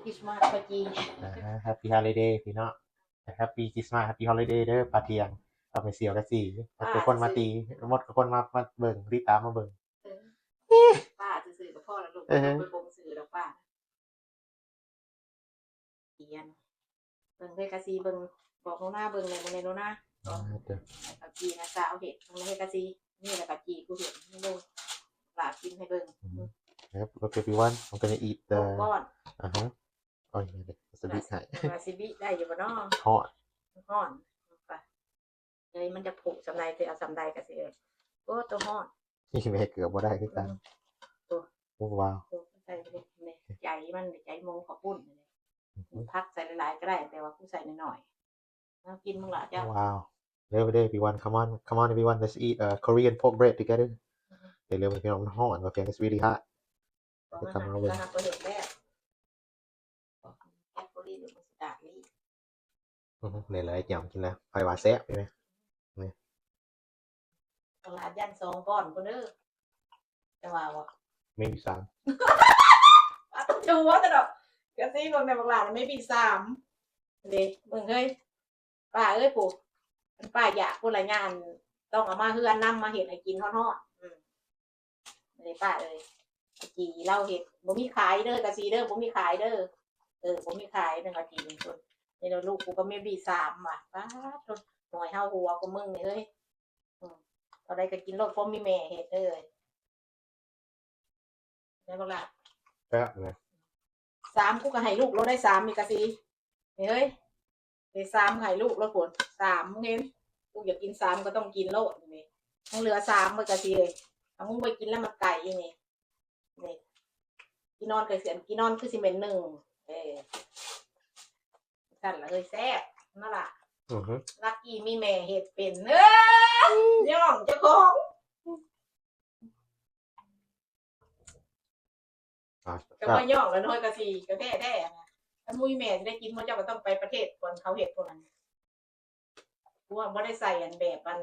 Christmas ປາຈີ ອ່າ Happy Holiday ພີ່ນ້ອງ Happy Christmas Happy Holiday ເດີ ປາທຽງ ປາແມ່ສຽວກະສີ ໝົດທຸກຄົນມາຕີ ໝົດທຸກຄົນມາ ມາເບິ່ງ ຕິດຕາມມາເບິ່ງ ເອີ ປ້າຊື່ໆກະພໍລະລູກ ເອີ ໄປບົ່ງຊື່ດອກປ້າ ຂຽນ ເບິ່ງເດີກະສີ ເບິ່ງ ບອກໜູນາເບິ່ງແດ່ ເບິ່ງແດ່ໜູນາ ອ່າ ເດີ ເອົາຈີນະສາວເຮັດ ເບິ່ງເດີກະສີ ນີ້ລະກະຈີກູເຮັດໃຫ້ເບິ່ງ ຫຼາກິນໃຫ້ເບິ່ງ ອືມ Yep, look everyone, I'm gonna eat the ກ້ອນ ອ່າຮະ ໂອ້ຍ ຊິບິໃຫ້ ວ່າຊິບິໄດ້ຢູ່ບໍ່ນໍ ຮ້ອນ ຮ້ອນ ເອີຍ ມັນຈະຜຸສ່ຳໃດ ຊິເອົາສ່ຳໃດກະຊິ ໂອ້ ໂຕຮ້ອນ ນີ້ແມ່ເກືອບບໍ່ໄດ້ຄືກັນ ອືມ ໂອ້ ໂອ້ ວ້າວ ໃສ່ໄປເລີຍ ໃຈມັນ ໃຈໂມເຂົ້າປຸ້ນ ອືຮຶ ຜັກໃສ່ຫຼາຍໆກະໄດ້ ແຕ່ວ່າກູໃສ່ໜ້ອຍໆ ເອົາກິນເບິ່ງລະເຈົ້າ ວ້າວ ເດີ ເດີ everyone, come on, come on everyone, let's eat, uh, Korean pork bread together ເດີ ເດີ ພີ່ນ້ອງ ມັນຮ້ອນ ວ່າເພງ it's really hot ເດີ come on ເບິ່ງ ເຮັດແລ້ວ ແກະໂປລີ ຫຼື ມັນຊິດາດລີ້ ອືຮຶ ນີ້ແຫຼະ ຢຳກິນແລ້ວ ຂ້ອຍວ່າແຊບຢູ່ເດ ນີ້ ຕະຫຼາດຢ້ານສອງກ້ອນພຸ້ນເດີ ຈະວ່າບໍ່ ມີສາມ ວ່າຕ້ອງຈະຫົວຕະດອກ ກະຊິເບິ່ງແຕ່ບັກຫຼ້າ ມີສາມ ເດ້ ເບິ່ງເຮີ້ຍ ປ້າເອີຍ ປູກ ຄັນປ້າຢາກພຸ້ນລະ ຍ່າງຕ້ອງເອົາມາເຮືອນນຳ ມາເຮັດໃຫ້ກິນຮ້ອນໆ ອືມ ນີ້ປ້າເອີຍ ກະຈີລາວເຮັດ ບໍ່ມີຂາຍເດີ ກະຊີເດີ ບໍ່ມີຂາຍເດີ ເອີ ບໍ່ມີຂາຍ ໜຶ່ງກະຈີນີ້ພຸ້ນ ນີ້ລະລູກກູກະມີບີສາມວ່າ ປາດໂທ້ ໜ້ອຍເຮົາຫົວກວ່າມຶງນີ້ເອີຍ ອືມ ເທົ່າໃດກະກິນໂລດ ພວກມີແມ່ເຮັດເອີຍ ແມ່ນບໍ່ລະ ແຊບເລີຍ ສາມ ກູກະໃຫ້ລູກໂລດໄດ້ສາມ ມີກະຊີ ນີ້ເອີຍ ໄດ້ສາມໃຫ້ລູກໂລດພຸ້ນ ສາມ ມຶງເຫັນ ລູກຢາກກິນສາມກະຕ້ອງກິນໂລດນີ້ ຍັງເຫຼືອສາມ ເບິດກະຊີເອີຍ ຖ້າມຶງບໍ່ກິນລະມັນໄກ່ນີ້ ນີ້ ກີ່ນອນກະຊິ ກີ່ນອນຄືຊິແມ່ນໜຶ່ງ ເອີ ຊັ້ນລະເອີຍ ແຊບນັ້ນລະ ອືຮຶ ລັກກີ້ມີແມ່ເຮັດເປັນ ເອີ ຍ້ອງເຈົ້າຂອງ ອ່າ ກະບໍ່ຍ້ອງລະນ້ອຍກະຊິ ກະແທ້ໆ ຄັນບໍ່ມີແມ່ຊິໄດ້ກິນບໍ່ ເຈົ້າກະຕ້ອງໄປປະເທດບ່ອນເຂົາເຮັດພວກນັ້ນ ພວກບໍ່ໄດ້ໃສ່ອັນແບບອັນ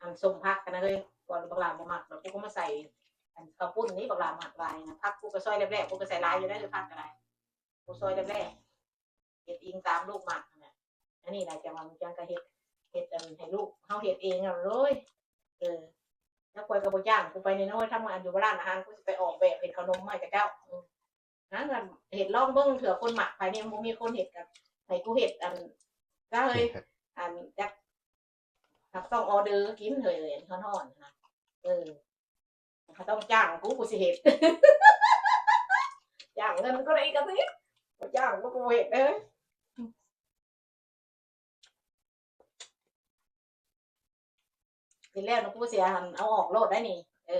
ອັນສົ້ມຜັກຫັ້ນນະເຮີ້ຍ ພວກບັກຫຼ້າບໍ່ມັກດອກ ກູກະມາໃສ່ອັນເຂົ້າປຸ້ນນີ້ ບັກຫຼ້າມັກຫຼາຍນະ ຜັກກູກະຊອຍແຫຼບໆ ກູກະໃສ່ຫຼາຍຢູ່ໄດ໋ ຜັກກະໄດ້ ກູຊອຍແຫຼບໆ ເຮັດອີງຕາມລູກມັກຫັ້ນນະ ອັນນີ້ລະຈັ່ງວ່າມັນຈັ່ງກະເຮັດ ເຮັດອັນໃຫ້ລູກ ເຮົາເຮັດເອງຫັ້ນໂລຍ ເອີ ແລ້ວຂ້ອຍກະບໍ່ຈ້າງ ກູໄປນ້ອຍໆ ທຳງານຢູ່ຮ້ານອາຫານ ກູຊິໄປອອກແບບເຮັດເຂົ້າໜົມໃຫ້ເຂົາເຈົ້າ ອືມ ຫັ້ນລະເຮັດລອງເບິ່ງ ເທື່ອຄົນມັກ ໃຜແນ່ບໍ່ມີຄົນເຮັດກະໃຫ້ກູເຮັດ ອັນ ກະເຮີ້ຍ ອັນ ຈັກ ຮັບຕ້ອງອໍເດີກິນເຮີ້ຍ ຮ້ອນໆ ຫັ້ນນະ ເອີ ເຂົາຕ້ອງຈ້າງກູ ກູຊິເຮັດ ຈ້າງເງິນກະໄດ້ກະຊິ ບໍ່ຈ້າງກູ ກູເຮັດເດີ ເຮັດແລ້ວນະ ກູຊິອັນເອົາອອກໂລດໄດ໋ນີ້ ເອີ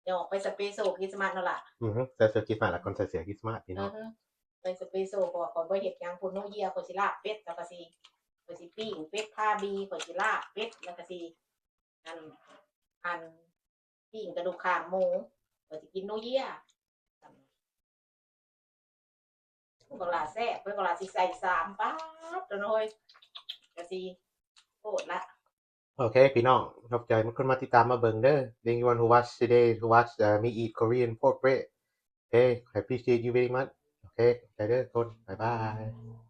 ດຽວອອກໄປສະເປໂຊຄຣິສມາດເນາະລະ ອືຮຶ ໃສ່ເສື້ອຄຣິສມາດລະ ກ່ອນໃສ່ເສື້ອຄຣິສມາດພີ່ນ້ອງ ອືຮຶ ໄປສະເປໂຊ ເພາະວ່າຂ້ອຍບໍ່ເຮັດຫຍັງພຸ້ນ ໂນເຢຍ ຂ້ອຍຊິລາບເປັດ ແລ້ວກະຊິ ຂ້ອຍຊິປີ້ງເປັດຄາບີ ຂ້ອຍຊິລາບເປັດ ແລ້ວກະຊິ ອັນ ອັນ ປີ້ງກະດູກຄາງໝູ ຂ້ອຍຊິກິນໂນເຢຍ ບັກຫຼ້າແຊບ ເພິ່ນບັກຫຼ້າຊິໃສ່ສາມ ປາດໂທ້ ກະຊິໂພດລະ ໂອເຄພີ່ນ້ອງ ຂອບໃຈທຸກຄົນມາຕິດຕາມມາເບິ່ງເດີ Everyone who watch today, who watch, uh, me eat Korean pork bread. Okay, I appreciate you very much. ໂອເຄ ຂອບໃຈເດີທຸກຄົນ ບາຍບາຍ.